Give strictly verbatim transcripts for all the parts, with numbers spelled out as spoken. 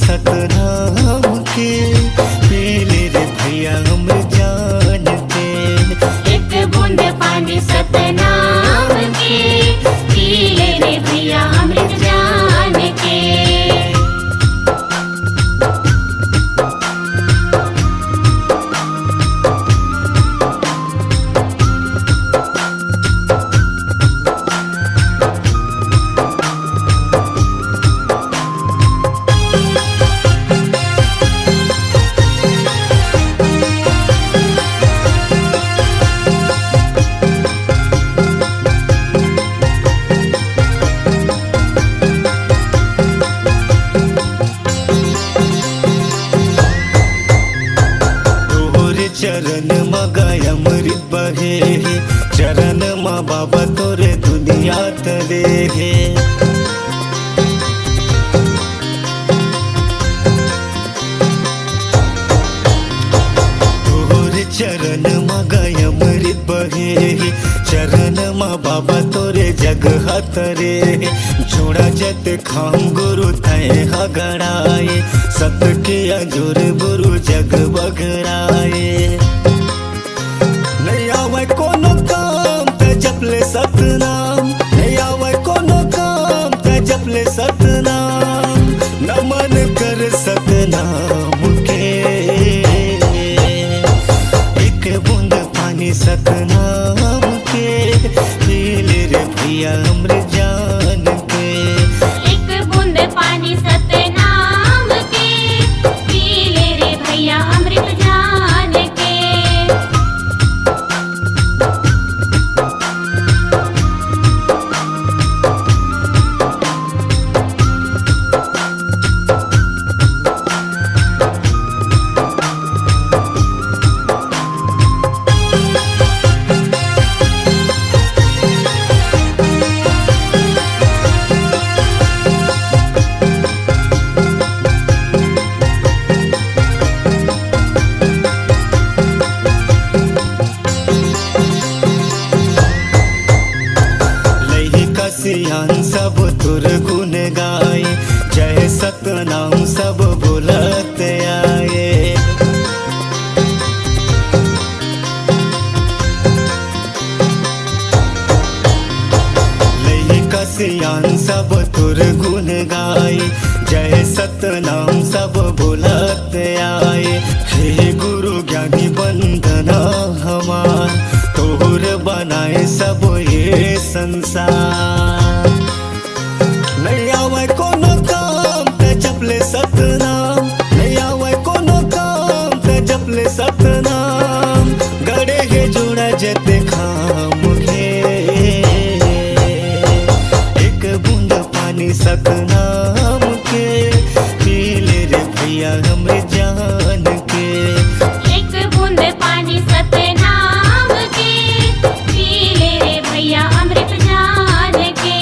सतनाम के, पी ले रे भैया अमृत जान के। एक बूंद पानी सतनाम के, पी ले रे भैया अमृत जान के। तोहरे चरण म गाय अमृत बहे हे, चरण म बाबा तोरे दुनिया तरे हे। तोहरे चरण म गाय अमृत बहे हे, चरण म बाबा तोरे जग ह तरे हे। जोड़ा जत खाम गुरु तय ह गड़ाए, सत के अजोर गुरु जग बगराए। नइ आवय कोनो काम त जप ले सतनाम, नइ आवय कोनो काम त जप ले सतनाम। नमन कर सतनाम के, एक बूंद पानी सतनाम के, पी ले रे भैया अमृत जान के। एक बूंद पानी सतनाम के, पी ले रे भैया अमृत जान के। लइका सियान सब तोर गुण गाए, जय सतनाम सब बोलत आए। लइका सियान सब तोर गुण गाए, जय सतनाम सब बोलत आए। हे गुरु ज्ञानी वंदना हमार, तोर बनाए सब ये संसार। नइ आवय कोनो काम त जप ले सतनाम, नइ आवय कोनो काम त जप ले सतनाम। गड़े हे जोड़ा जते खाम के, एक बूंद पानी सतनाम के, पी ले रे भैया अमृत जान के। एक बूंद पानी सतनाम के, पी ले रे भैया अमृत जान के।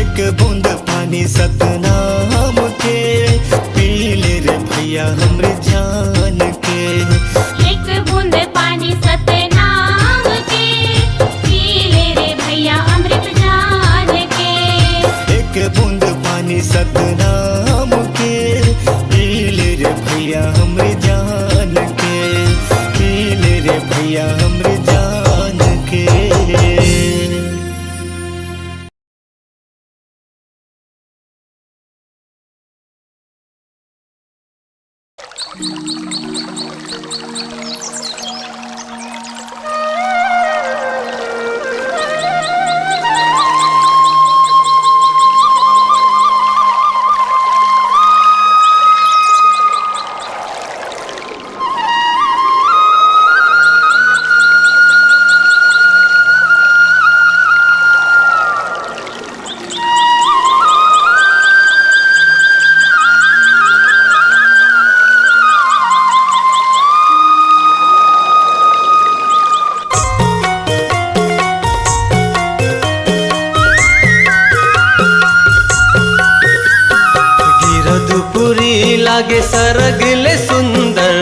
एक बूंद पानी सतनाम के, पी ले रे भैया अमृत जान के। एक बूंद पानी सतनाम के, पी ले रे भैया अमृत जान के। एक बूंद पानी सतनाम के, पी ले रे भैया अमृत जान के, पी ले रे भैया अमृत जान के। गिरौदपुरी लागे सरग ले सुंदर,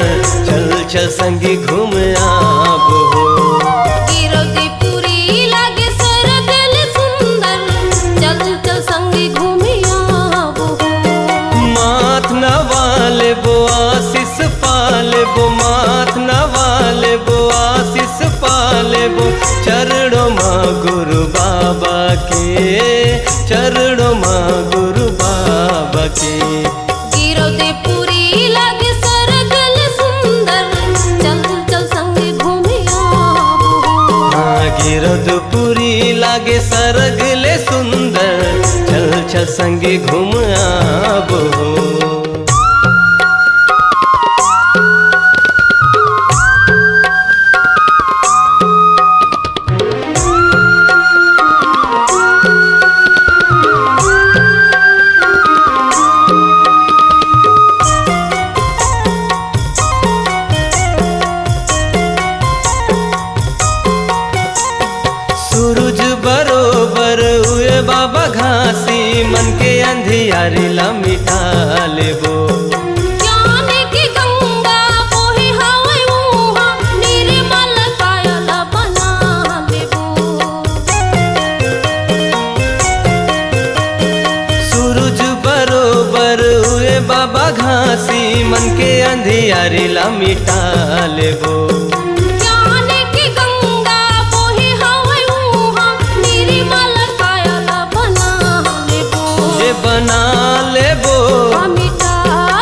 चल चल संगी घूम आबो हो। गिरौदपुरी लागे सरग ले सुंदर, चल चल संगी घूम आबो हो। माथ नवा बाबा के, चरणों मा गुरु बाबा के। गिरौदपुरी लागे सरग ले सुंदर, चल चल संगे घूमे आबो। हाँ, गिरौदपुरी लागे सरग ले सुंदर, चल चल संगे घूम आबो। सूरज बरोबर उए बाबा घासी, मन के अंधियारी ला मिटा लेबो। ज्ञान के गंगा बोहे हवय उहाँ, निर्मल काया ला बना लेबो। सूरज बरोबर उए बाबा घासी, मन के अंधियारी ला मिटा लेबो। ज्ञान के गंगा बोहे हवय उहाँ, निर्मल काया ला बना लेबो। जे बना लेबो। हाँ, मिटा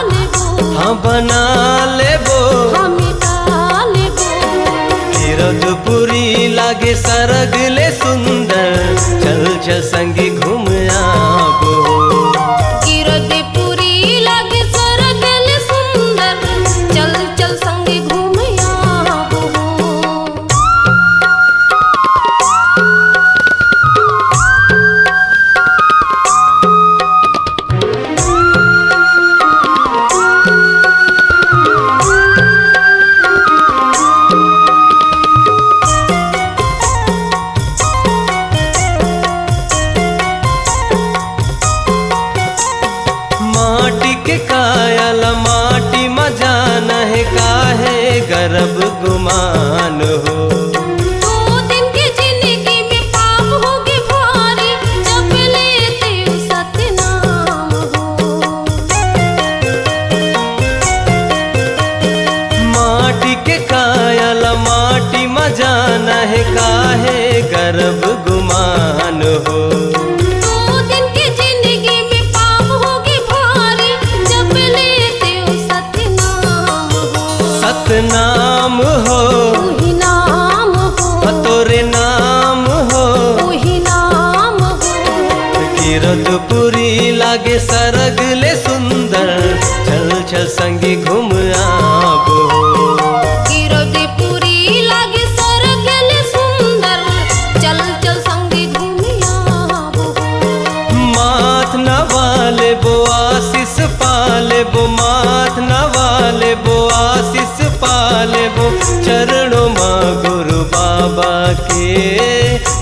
लेबो। हाँ, बना लेबो। हाँ, मिटा लेबो। गिरौदपुरी लागे सरग ले सुंदर, चल चल संगी घूम आबो। गिरौदपुरी लागे सरग ले सुंदर, चल चल संगी घूम आबो। माटी के काया ला माटी म जाना हे, काहे गरब गुमान हो। दो दिन के जिंदगी में पाप होगे भारी, जप लेते सतनाम हो। माटी के काया ला माटी म जाना हे, काहे गरब गुमान हो। दो दिन के जिंदगी में पाप होगे भारी, जप लेते सतनाम हो। सतनाम हो। उही नाम हो। तोरे नाम हो। उही नाम हो। गिरौदपुरी लागे सरग ले सुंदर, चल चल संगी घूम आबो। गिरौदपुरी लागे सरग ले सुंदर, चल चल संगी घूम आबो। माथ नवा लेबो आशीष पा लेबो, माथ नवा लेबो आशीष पा लेबो, चरणों मा गुरु बाबा के,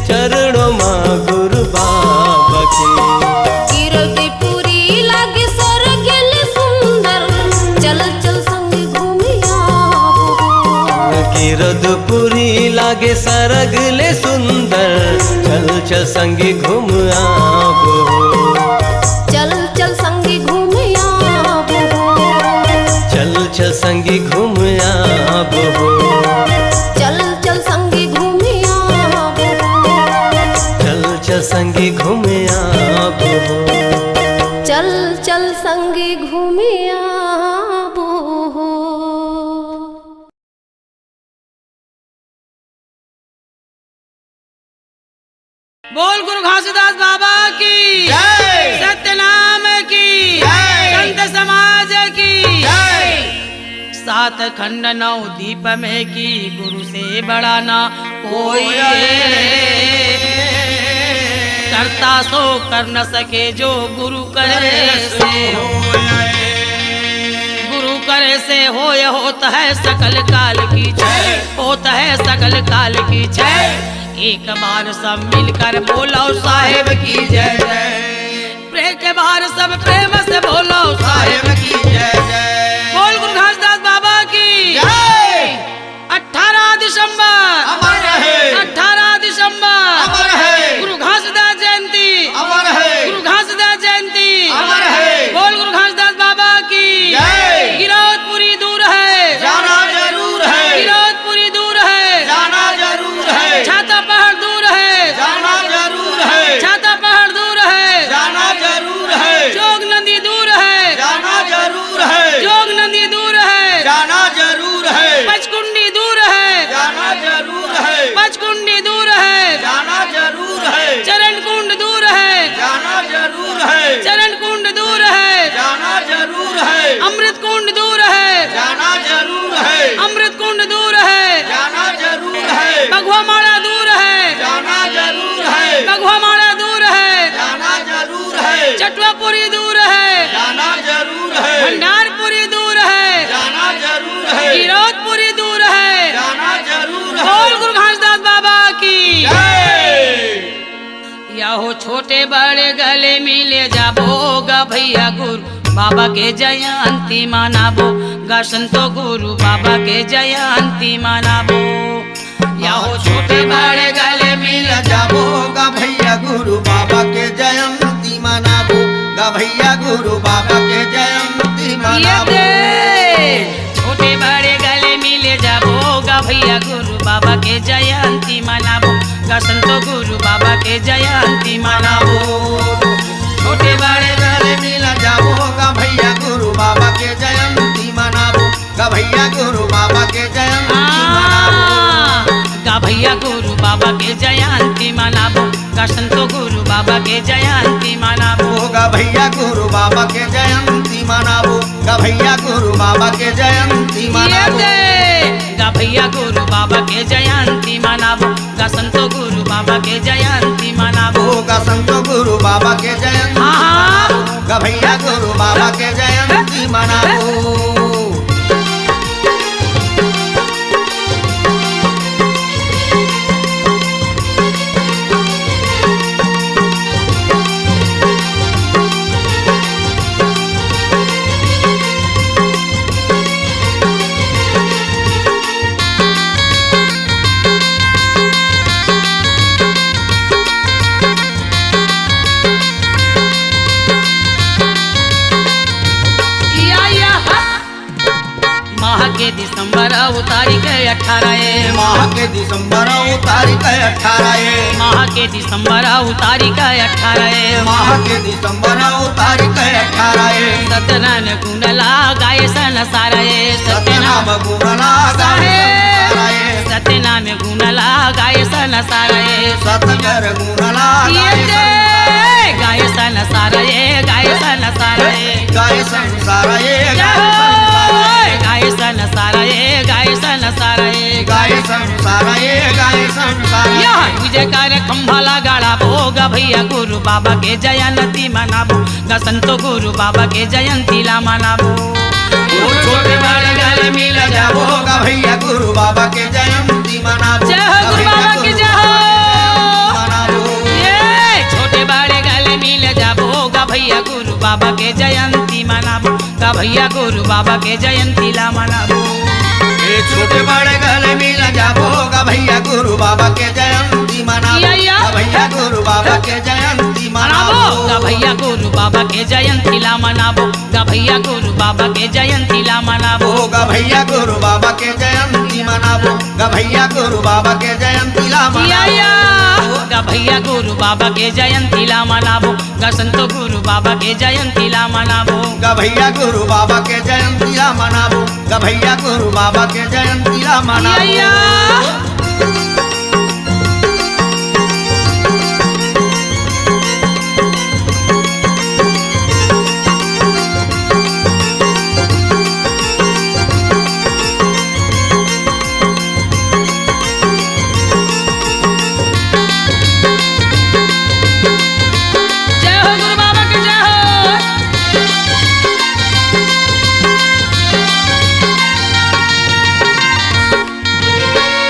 चरणों मा गुरु बाबा के। गिरौदपुरी लागे सरग ले सुंदर, चल चल संग घूम आबो। गिरौदपुरी लागे सरग ले सुंदर, चल चल संग घूम आबो। चल चल संगी घूम आबो। चल चल संगी घूम आबो। चल चल संगी घूम आबो। चल चल संगी घूम आबो। चल चल संगी घूम आबो। बोल गुरु घासीदास बाबा की जय। सत्यनाम की जय। संत समाज की जय। सात खंड नौ दीप में की गुरु से बड़ा ना कोई। कोई। करता सो कर न सके जो गुरु करे से होय। गुरु करे से होय होत है सकल काल की जय। होत है सकल काल की जय। एक बार सब मिलकर बोलो साहेब की जय जय। एक बार सब प्रेम से बोलो साहेब की जय जय। बोल गुरु घासीदास बाबा की जय। अठारह दिसंबर अमर रहे। अठारह दिसंबर अमर है। गुरु घासीदास जयंती अमर है। गुरु घासीदास जयंती अमर है। बोल गुरु घासीदास बाबा की जय। गिरौदपुरी दूर है जाना जरूर है। गिरौदपुरी दूर है जाना जरूर है। छाता पहाड़ दूर है जाना जरूर अमृत कुंड दूर है, जाना जरूर है। अमृत कुंड दूर है, जाना जरूर है। बघवा माड़ा दूर है, जाना जरूर है। बघवा माड़ा दूर है, जाना जरूर है। चटुआपुरी दूर है, जाना जरूर है। भंडारपुरी दूर है, जाना जरूर है। गिरौदपुरी दूर है, जाना जरूर है। बोल गुरु घासदास बाबा की जय। यहो छोटे बड़े गले मिले जाबो गा भैया गुरु बाबा के जयंती मनाबो गा संतो गुरु बाबा के जयंती मनाबो। यहो छोटे बड़े गले मिले जाबो गा भैया गुरु बाबा के जयंती मनाबो गा भैया गुरु बाबा के जयंती ये मनाबो। दे। छोटे बड़े गले मिले जाबो गा भैया गुरु बाबा के जयंती मनाबो गा संतो गुरु बाबा के जयंती मनाबो। छोटे बड़े गले मिले जाबो गा भैया गुरु बाबा के जयंती मनाबो गा भैया गुरु बाबा के जयंती मनाबो। हाँ, गा भैया गुरु बाबा के जयंती मनाबो गा संतो गुरु बाबा के जयंती मनाबो। गा भैया गुरु बाबा के जयंती मनाबो गा भैया गुरु बाबा के जयंती ये मनाबो। दे। गा भैया गुरु बाबा के जयंती मनाबो गा संतो गुरु बाबा के जयंती मनाबो। गा संतो गुरु बाबा के जयंती हाँ, हाँ। मनाबो गा भैया गुरु बाबा के जयंती मनाबो। या, या, हा। माह के दिसंबर अउ तारीख अठारह ए। माह के दिसंबर अउ तारीख अठारह ए। माह के दिसंबर अउ तारीख अठारह ए। माह के दिसंबर अउ तारीख अठारह ए। सतनाम गुण ला गाए संसार ए। सतनाम गुण ला गाए संसार ए। सतनाम गुण ला गाए संसार ए। सतकर गुण ला ये गाए दे। संसार ए। गाए संसार ए, गाए संसार ए। गाए संसार ए, जय गाए हो। संसार ए। गाए संसार ए, गाए संसार ए। गाए संसार ए, गाए संसार ए। यह विजय कर खंभा ला गाड़ा भोग भैया गुरु बाबा के जयंती मनाबो। गा संतो गुरु बाबा के जयंती ला मनाबो। ओ छोटे बड़े गले मिल जाबो गा भैया गुरु बाबा के जयंती मनाबो। जय हो गुरु बाबा की जय हो। मनाबो। ये छोटे बड़े गले मिल जाबो गा भैया गुरु बाबा के जयंती मनाबो। गा भैया गुरु बाबा के जयंती ला मनाबो। ए छोटे बड़े गले मिल जाबो गा भैया गुरु बाबा के जयंती मनाबो। या, या। गा भैया गुरु बाबा के जयंती मनाबो। मनाबो। गा भैया गुरु बाबा के जयंती ला मनाबो। गा भैया गुरु बाबा के जयंती ला मनाबो। गा भैया गुरु बाबा के जयंती मनाबो। गा भैया गुरु बाबा के जयंती ला या, या। मनाबो। गा भैया गुरु बाबा के जयंती ला मनाबो। गा संतो गुरु बाबा के जयंती ला मनाबो। गा भैया गुरु बाबा के जयंती ला मनाबो। गा भैया गुरु बाबा के जयंती ला मनाबो। या, या। जय हो गुरु बाबा की जय हो।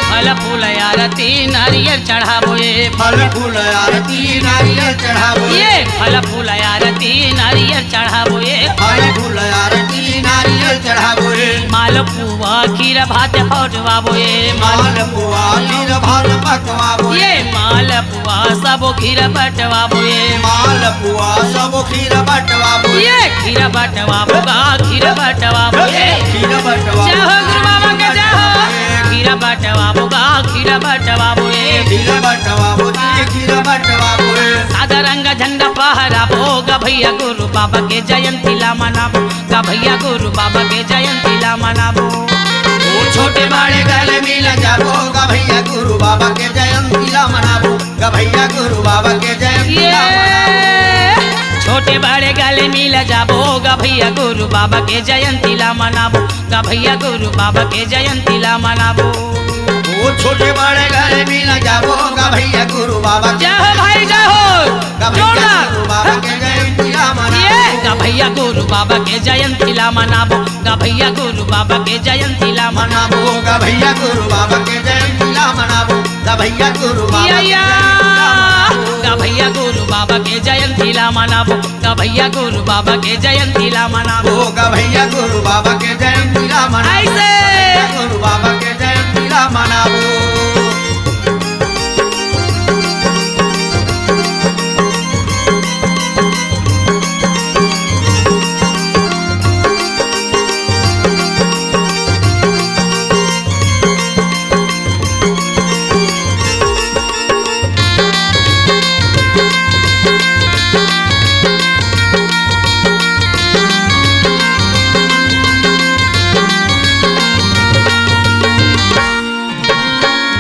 फल फूल आरती नारियल चढ़ाबो ए। फल फूल आरती नारियल चढ़ाबो ए। ये फल फूल आरती नारियल चढ़ाबो ए। फल फूल आरती नारियल चढ़ाबो ए। मालपुआ खीर भात पटवाबो ए। मालपुआ खीर भात पटवाबो ए। ये मालपुआ सबो खीर बटवाबो ए। मालपुआ सबो खीर बटवाबो ए। ये खीर बटवाबो गा, खीर बटवाबो ए। खीर बटवाबो। जय हो गुरु बाबा के जय हो। खीर बटवाबो गा, खीर बटवाबो ए। खीर बटवाबो ए, खीर बटवाबो ए। सादा रंग झंडा फहराबो गा भैया गुरु बाबा के जयंती ला मनाबो। गा भैया गुरु बाबा के जयंती ला मनाबो। ओ छोटे बड़े गले मिल जाबो गा भैया गुरु बाबा के जयंती ला मनाबो। गा भैया गुरु बाबा के जयंती ला मनाबो। ये। छोटे बड़े गले मिल जाबो, गा भैया गुरु बाबा के जयंती ला मनाबो, गा भैया गुरु बाबा के जयंती ला मनाबो। ओ छोटे बड़े गले मिल जाबो, गा भैया गुरु बाबा के जय हो भाई, जय हो। गा भैया जोरदार। गुरु बाबा के जयंती ला मनाबो। ये गा भैया गुरु बाबा के जयंती ला मनाबो, गा भैया गुरु बाबा के जयंती ला मनाबो। मनाबो, गा भैया गुरु बाबा के जयंती ला मनाबो, गा भैया गुरु बाबा या, के या। जयंती ला मनाबो। गा भैया गुरु बाबा के जयंती ला मनाबो, गा भैया गुरु बाबा के जयंती ला मनाबो। ओ गा भैया गुरु बाबा के जयंती ला मनाबो। ऐसे। गा भैया गुरु बाबा के जयंती ला मनाबो।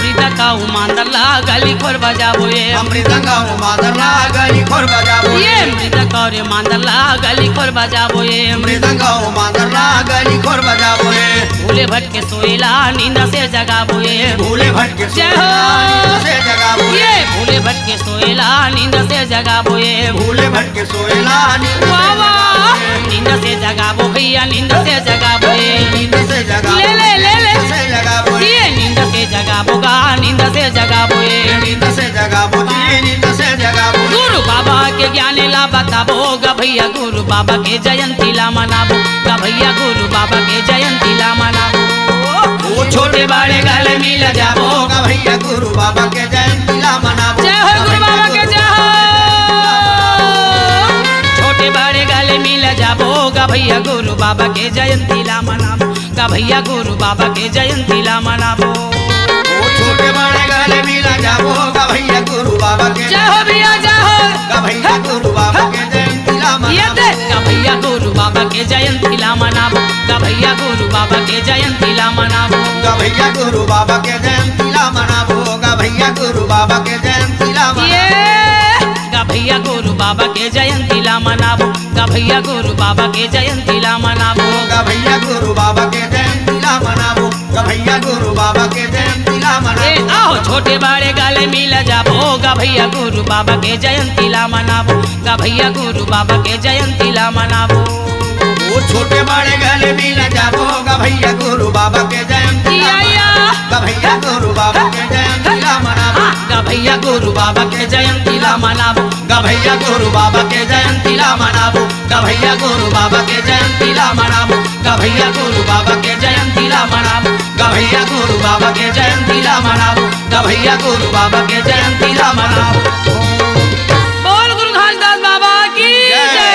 मृदंग अउ मांदर ला गली खोर बजाबो ए। मृदंग अउ मांदर ला गली खोर बजाबो ए। ये मृदंग अउ मांदर ला गली खोर बजाबो ए। मृदंग अउ मांदर ला गली खोर बजाबो ए। भूले भटके सोएला नींद से जगाबो ए। भूले भटके जय हो। सोएला नींद से जगाबो ए। ये भूले भटके सोएला नींद से जगाबो ए। भूले भटके सोएला नींद से वाह, वाह। जगाबो ए। नींद से जगाबो भैया, नींद से जगाबो ए। नींद से जगाबो। ले, ले, ले, ले। नींद से जगाबो ए। ये नींद से जगाबो गा, नींद से जगाबो ए। नींद से जगाबो जी, नींद से जगाबो। गुरु बाबा के ज्ञान ला बताबो गा भैया, गुरु बाबा के जयंती ला मनाबो गा भैया, गुरु बाबा के जयंती ला मनाबो। ओ छोटे बड़े गले मिल जाबो गा भैया, गुरु बाबा के जयंती ला मनाबो। जय हो गुरु बाबा के, जय हो। छोटे बड़े गले मिल जाबो गा भैया, गुरु बाबा के जयंती ला मनाबो गा भैया, गुरु बाबा के जयंती ला मनाबो। ओ छोटे बड़े गले मिल जाबो गा भैया, गुरु बाबा के जय हो भैया, जय हो। गा भैया गुरु बाबा के जयंती ला ये मनाबो। दे। गा भैया गुरु बाबा के जयंती ला मनाबो, गा भैया गुरु बाबा के जयंती ला मनाबो। गा भैया गुरु बाबा के जयंती ला मनाबो, गा भैया गुरु बाबा के जयंती ला मनाबो। ये गा भैया गुरु बाबा के जयंती ला मनाबो, गा भैया गुरु बाबा के जयंती ला मनाबो। गा भैया गुरु बाबा के जयंती ला मनाबो, गा भैया गुरु बाबा के जयंती ला मनाबो। ए, आओ छोटे बड़े गले मिल जाबो, गा भैया गुरु बाबा के जयंती ला मनाबो, गा भैया गुरु बाबा के जयंती ला मनाबो। ओ छोटे बड़े गले मिल जाबो, गा भैया गुरु बाबा के जयंती ला या, या। मनाबो। गा भैया गुरु बाबा के जयंती ला मनाबो। हाँ, गा भैया गुरु बाबा के जयंती ला मनाबो। गा भैया गुरु बाबा के जयंती ला मनाबो। गा भैया गुरु बाबा के जयंती ला मनाबो। गा भैया गुरु बाबा के जयंती ला मनाबो। गा भैया गुरु बाबा के जयंती ला मनाबो। गा भैया गुरु बाबा के जयंती ला मनाबो। बोल गुरु घासीदास बाबा की जय। जय।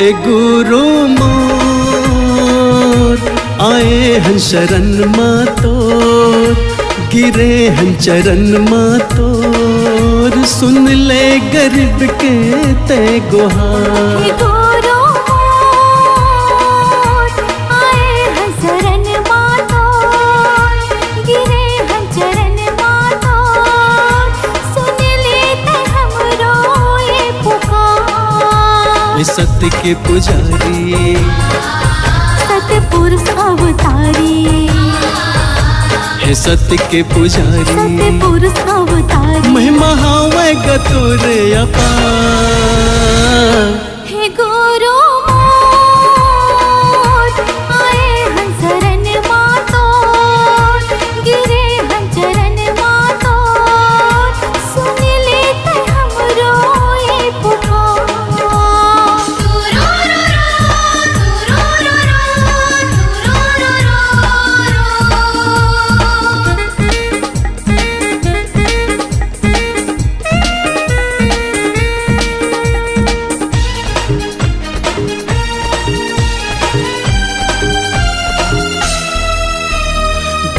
ए गुरु मोर, आए हन शरण मा तोर, गिरे हन चरण मा तोर, सुन ले गरीब के तै गुहार। हे गुरु मोर, आए हन शरण मा तोर, गिरे हन चरण मा तोर, सुन ले तै हमरो ए पुकार। ए सत्य के पुजारी, सतपुरुष अवतारी। हे सत्य के पुजारी, सतपुरुष अवतारी। महिमा हावय ग तोर अपार। हे गुरु मोर, आए हन शरण मा तोर, गिरे हन चरण मा तोर, सुन ले तै हमरो ए पुकार।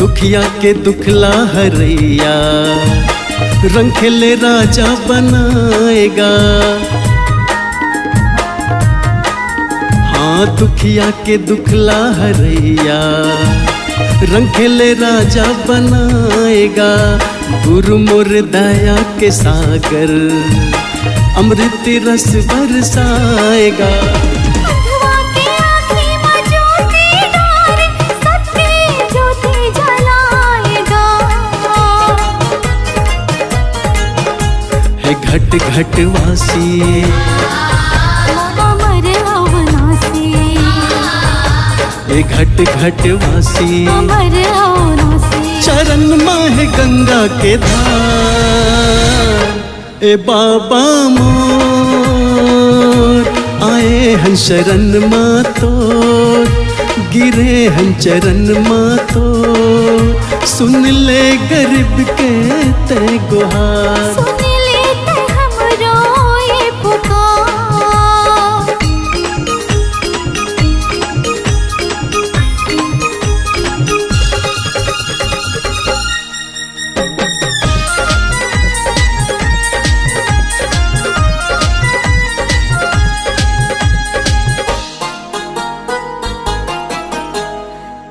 दुखिया के दुखला हरैया, रंग खेले राजा बनाएगा। हाँ, दुखिया के दुखला हरैया, रंग खेले राजा बनाएगा। गुरु मोर दया के सागर, अमृत रस बरसाएगा। अंधवा के आँखी म ज्योति डारे, सत्य ज्योति जलाएगा। हे घट घट वासी, अमर अविनाशी। हे घट घट वासी, अमर अविनाशी। चरण म हे गंगा के धार। ए बाबा मोर, आए हन शरण म तोर, गिरे हन चरण म तोर। सुन ले गरीब के तैं गुहार। सुन ले तैं हमरो ये पुकार।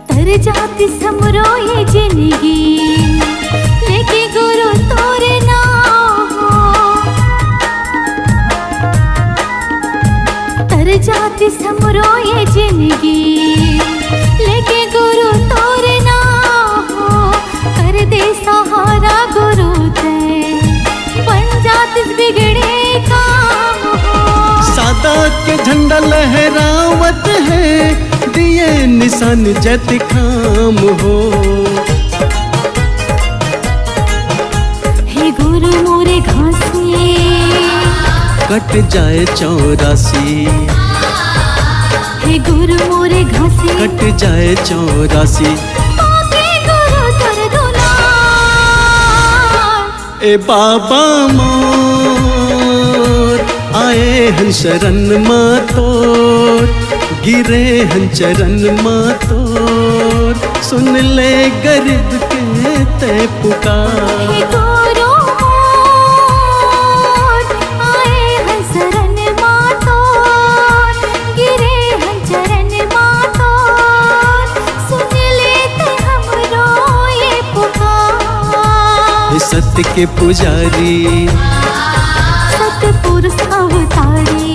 तर जातिस हमरो ये जिनगी, लेके गुरु तोर नाम हो। तर जातिस हमरो ये जिनगी, लेके गुरु तोर नाम हो। कर दे सहारा गुरु तैं, बन जातिस बिगड़े काम हो। सादा के झंडा लहरावत हे, दिए निशान जैतखाम हो। हे गुरु मोरे घासी, कट जाए चौरासी। हे गुरु मोरे घासी, कट जाए चौरासी। पाके गुरु तोर दुलार। ए बाबा मोर, आए हन शरण म तोर, गिरे हन चरण म तोर। सुन ले गरीब के तैं पुकार। हे गुरु मोर, आए हन शरण म तोर, गिरे हन चरण म तोर। सुन ले तैं हमरो ये पुकार। हे सत्य के पुजारी, सतपुरुष अवतारी।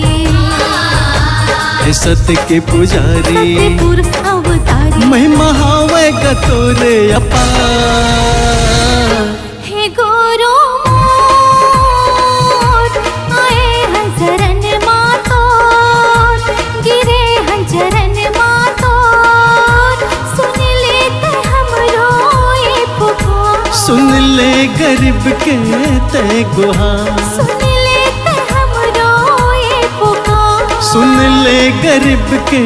हे सत्य के पुजारी, सतपुरुष अवतारी। महिमा हावय ग तोरे अपार। हे गुरु मोर, आए हन शरण म तोर, गिरे हन चरण म तोर। सुन ले तैं हमरो ये पुकार। सुन ले गरीब के तैं गुहार। सुन ले तैं हमरो ये पुकार। सुन ले गरीब के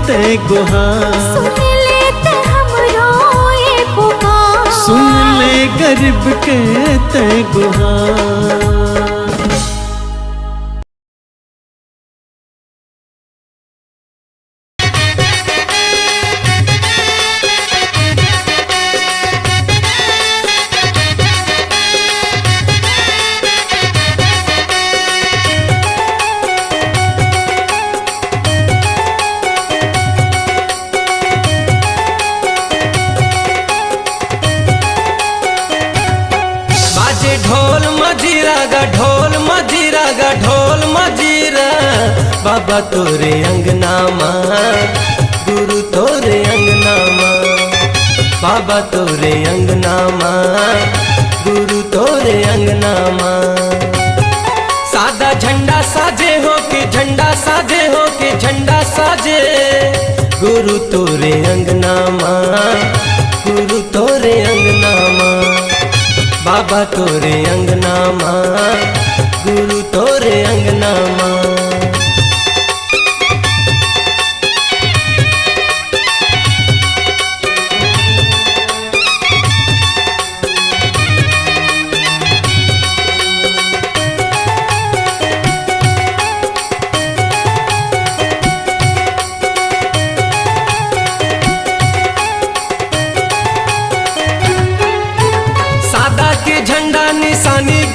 तैं गुहार। सुन ले तैं हमरो ये पुकार। सुन ले गरीब के तैं गुहार। बाजे ढोल मजीरा गा, ढोल मजीरा गा, ढोल मजीरा। बाबा तोरे अंगना मा, गुरु तोरे अंगना मा। बाबा तोरे अंगना मा, गुरु तोरे अंगना मा। सादा झंडा साजे हो के, झंडा साजे हो के, झंडा साजे। गुरु तोरे अंगना मा, गुरु तोरे अंगना मा। बाबा तोरे अंगना मा, गुरु तोरे अंगना मा।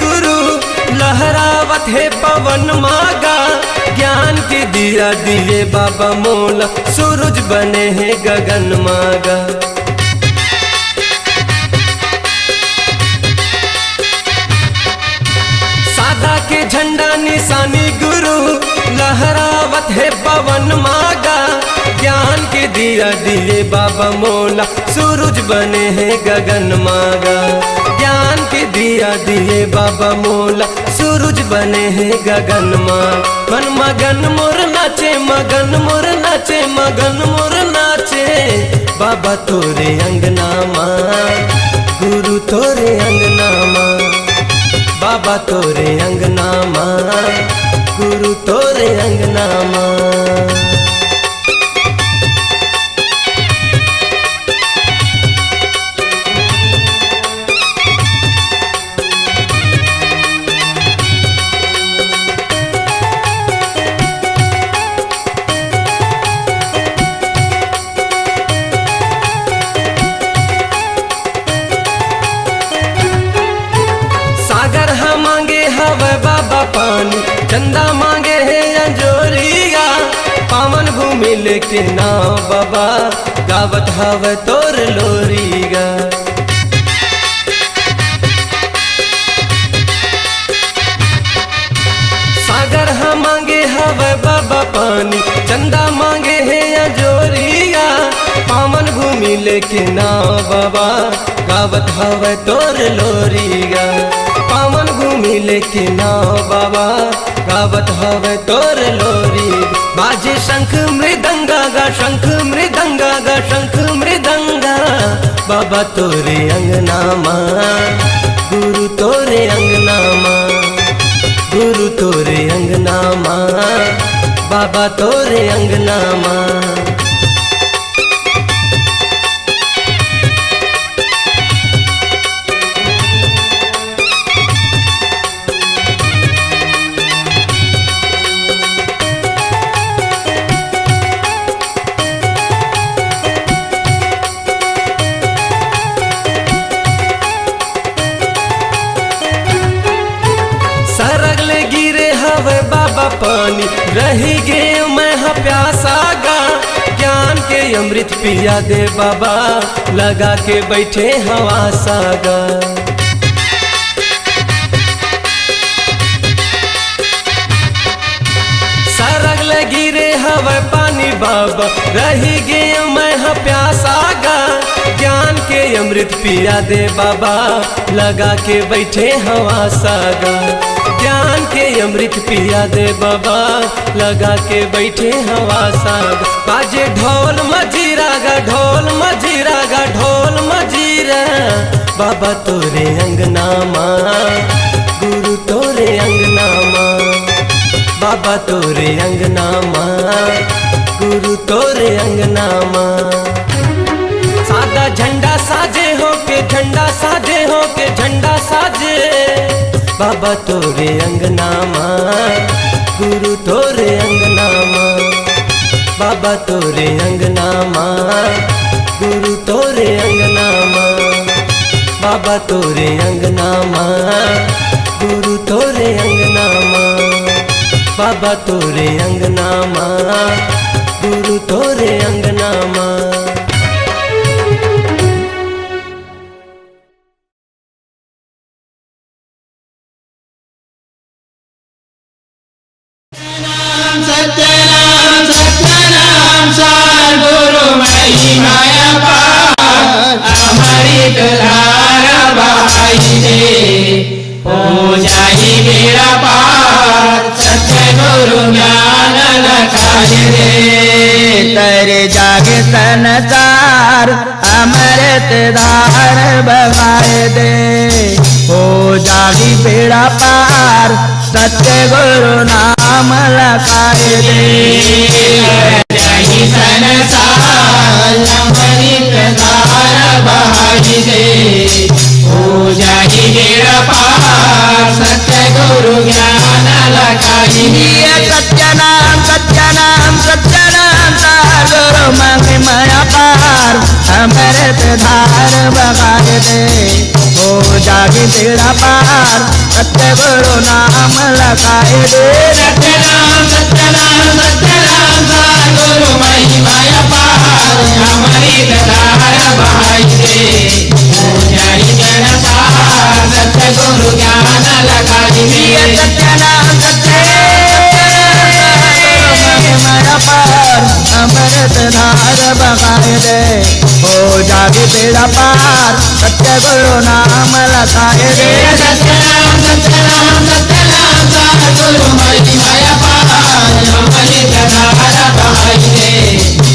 गुरु लहरावत हे पवन मा गा, ज्ञान के दिया दिए बाबा मोला, सूरज बने हे गगन मा गा। सादा के झंडा निशानी गुरु लहरावत हे पवन मा गा, ज्ञान के दिया दिए बाबा मोला, सूरज बने हे गगन मा गा। ज्ञान के दिया दिए बाबा मोला, सूरज बने हे गगन मा। मन मगन मोर नाचे, मगन मोर नाचे, मगन मोर नाचे। बाबा तोरे अंगना मा, गुरु तोरे अंगना मा। बाबा तोरे अंगना मा, गुरु तोरे अंगना मा। सागर ह मांगे हवय बाबा पानी, चंदा मांगे हे अंजोरिया। पावन भूमि लेके नाव बाबा, गावत हवय तोर लोरिया। सागर ह मांगे हवय बाबा पानी, चंदा मांगे हे अंजोरिया। पावन भूमि लेके नाव बाबा, गावत हवय तोर लोरिया। पावन भूमि लेके नाव बाबा, गावत हवय तोर लोरी। बाजे शंख मृदंगा गा, शंख मृदंगा गा, शंख मृदंगा। बाबा तोरे अंगना मा, गुरु तोरे अंगना मा, गुरु तोरे अंगना मा, बाबा तोरे अंगना मा। सरग ले गिरे हवय बाबा पानी, रहि गे मैं ह प्यासा गा। ज्ञान के अमृत पिया दे बाबा, लगा के बैठे हवा सागा। सरग ले गिरे हवय पानी बाबा, रहि गे मैं ह प्यासा गा। ज्ञान के अमृत पिया दे बाबा, लगा के बैठे हवा सागा। ज्ञान के अमृत पिया दे बाबा, लगा के बैठे हवा सागा। बाजे ढोल मजीरा गा, ढोल मजीरा गा, ढोल मजीरा। बाबा तोरे अंगना मा, गुरु तोरे अंगना मा। बाबा तोरे अंगना मा, गुरु तोरे अंगना मा। सादा झंडा साजे हो के, झंडा साजे हो के, झंडा साजे। बाबा तोरे अंगना मा, गुरु तोरे अंगना मा। बाबा तोरे अंगना मा, गुरु तोरे अंगना मा। बाबा तोरे अंगना मा, गुरु तोरे अंगना मा। बाबा तोरे अंगना मा, गुरु तोरे अंगना मा। सत्यनाम सत्यनाम सतगुरु महिमा अपार, अमृत धारा बहाई दे, हो जाही बेड़ा पार। सतगुरु ज्ञान लखाई दे, तर जागे संसार अमृत धार बहाई दे, हो जाही बेड़ा पार। सतगुरु नाम लखाई दे, जाही संसार अमृत धार बहाई दे, हो जाही बेड़ा पार। सतगुरु ज्ञान लखाई दे, सत्य नाम सत्य नाम सत्य नाम सतगुरु महिमा अपार, अमृत धार बहाई दे, हो जा अभी बेड़ा पार सत्य गुरु नाम लगाए दे। सत्य नाम, सत्य नाम, सत्य नाम, सतगुरु महिमा अपार, अमृत धार बहाई दे। हो जाई बेड़ा पार, सतगुरु ज्ञान लगाई दे। ये सत्य नाम, सत्य नाम, सत्य गुरु महिमा अपार, अमृत धार बहाई दे। हो जाई बेड़ा पार, सत्य गुरु नाम लगाए दे। सत्य नाम, सत्य नाम, सत्य नाम, सतगुरु महिमा अपार, अमृत धारा बहाई दे।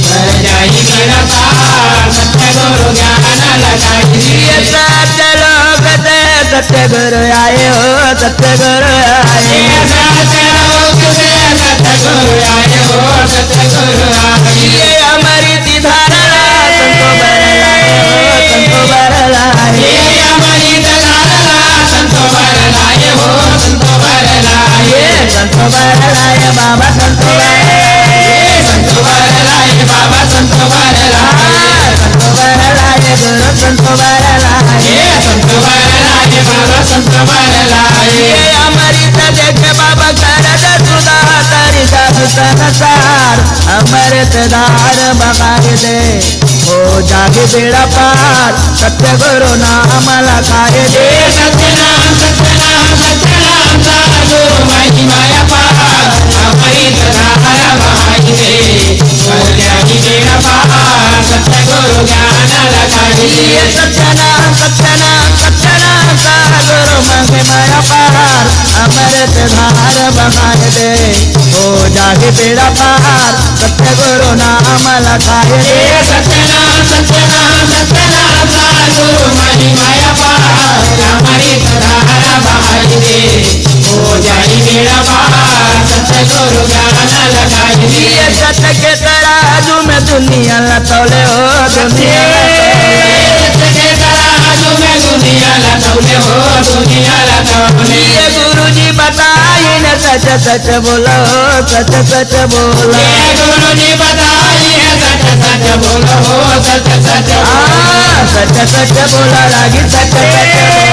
कर जाई बेड़ा पार, सतगुरु ज्ञान लगाई दे। ये सत्य लोक से सत्य गुरु आए हो, सत्य गुरु आए। ये सत्य लोक से सतगुरु आए हो, सतगुरु आए। ये अमृत धारा ला संतो बर लाए हो, संतो बर लाए। ये अमृत धारा ला संतो बर लाए हो, संतो बर लाए। ये संतो बर लाए बाबा, संतो बर लाए। ये संतो बर लाए बाबा, संतो बर लाए। हाँ, संतो बर लाए गुरु, संतो बर लाए। ये संतो बर लाए बाबा, संतो बर लाए। ये अमृत देख बाबा कर दे सुधा, तारी जादू संसार अमृत धार बहाए दे। हो जागे बेड़ा पार, सत्य गुरु नाम लगाए दे। सत्य नाम, सत्य नाम, सत्य नाम, सतगुरु महिमा अपार, अमृत धारा बहाई दे। हो जागे बेड़ा पार, सतगुरु ज्ञान लगाई दे। ये सत्य नाम, सत्य नाम, सत्य नाम, सतगुरु महिमा अपार, अमृत धार बहाई दे। हो जागे बेड़ा पार, सत्य गुरु नाम लगाए दे। सत्य नाम, सत्य नाम, सत्य नाम, सतगुरु महिमा अपार, अमृत धारा बहाई दे। हो जाई बेड़ा पार, सतगुरु ज्ञान लगाई दे। ये सत्य के तराजू में दुनिया ला तौले हो, दुनिया ला तौले। सत्य के तराजू में दुनिया ला तौले हो, दुनिया ला तौले। ये गुरु जी बताई न सच सच बोलो, सच सच बोलो। ये गुरु जी बताई है, सच सच बोलो, सच सच बोलो। हाँ, सच सच बोला लागी, सच सच बोलो।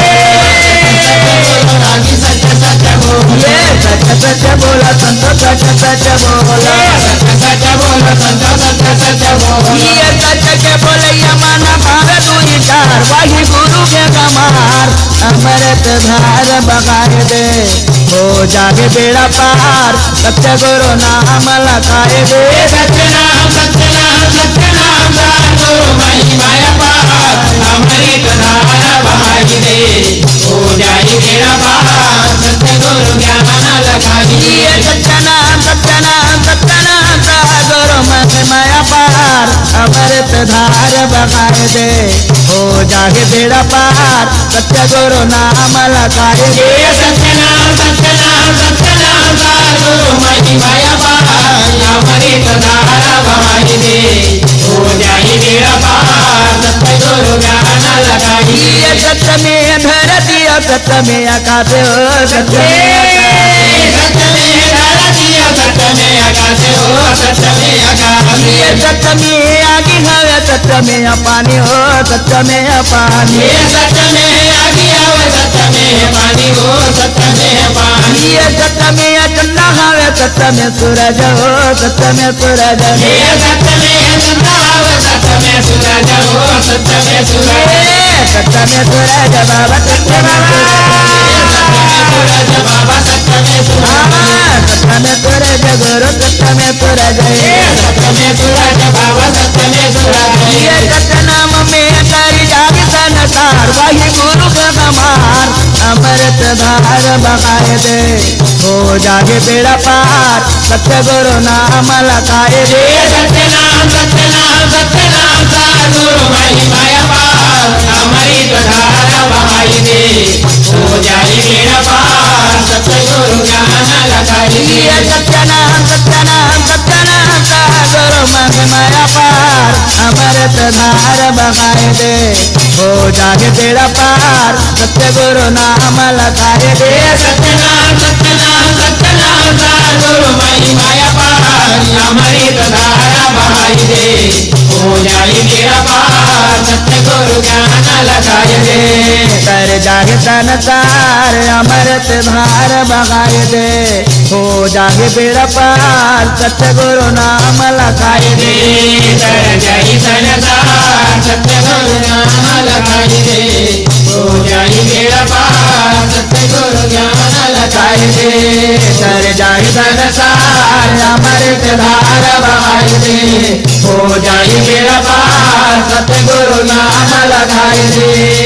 ये सच सच बोला संतो, सच सच बोलो। सच सच बोलो संतो, सच सच बोलो। ये सच के बोलैया मन भावे दुई चार, वही गुरु के कमार अमृत धार बहाए दे। हो जागे बेड़ा पार, सत्य गुरु नाम लगाए दे। सत्य नाम, सत्य नाम, सत्य नाम, सतगुरु महिमा अपार, अमृत धारा बहाई दे। हो जाई बेड़ा पार, सतगुरु ज्ञान लगाई दे। ये सत्य नाम, सत्य नाम, सत्य नाम, सतगुरु महिमा अपार, अमृत धार बहाए दे। हो जागे बेड़ा पार, सत्य गुरु नाम लगाए दे। सत्य नाम, सत्य नाम, सत्य नाम, सतगुरु महिमा अपार, अमृत धारा बहाई दे। हो जाई बेड़ा पार, सतगुरु ज्ञान लगाई दे। ये सत्य में धरती और सत्य में आकाश हो, सत्य में आकाश। सत्य में धरती और सत्य में आकाश हो, सत्य में आकाश। ये सत्य में आगी हवे, सत्य में पानी हो, सत्य में पानी। ये सत्य में आगी हवे, सत्य में पानी हो, सत्य में पानी। ये सत्य में चंदा हवे, सत्य में सूरज हो, सत्य में सूरज। ये सत्य में चंदा हवे, सत्य में सूरज हो, सत्य में सूरज। ये सत्य में सूरज बाबा, सत्य में सूरज। ये सत्य में सूरज बाबा, सत्य में सूरज। हाँ, सत्य में सूरज गुरु, सत्य में सूरज। ये सत्य में सूरज बाबा, सत्य में सूरज। ये सत्य नाम में तारी जाग संसार, वही गुरु का कमार, अमृत धार बहाए दे। हो जागे बेड़ा पार, सत्य गुरु नाम लगाए दे। सत्य नाम, सत्य नाम, सत्य नाम, सतगुरु महिमा अपार, अमृत धारा बहाई दे। हो जाई बेड़ा पार, सतगुरु ज्ञान लगाई दे। ये सत्य नाम, सत्य नाम, सत्य नाम, सतगुरु महिमा अपार, अमृत धार बहाए दे। हो जागे बेड़ा पार, सत्य गुरु नाम लगाए दे। सत्य नाम, सत्य नाम, सत्य नाम, सतगुरु महिमा अपार, अमृत धारा बहाई दे। हो जाई बेड़ा पार, सतगुरु ज्ञान लगाए दे। तर जाहि संसार अमृत धार बहाए दे। हो जाहि बेड़ा पार सतगुरु नाम लगाए दे। तर जाहि संसार सतगुरु नाम लगाए दे। हो जाहि बेड़ा पार सतगुरु ज्ञान लगाए दे। तर जाहि संसार अमृत धार बहाए दे। हो जाहि बेड़ा पार सतगुरु नाम लगाए दे।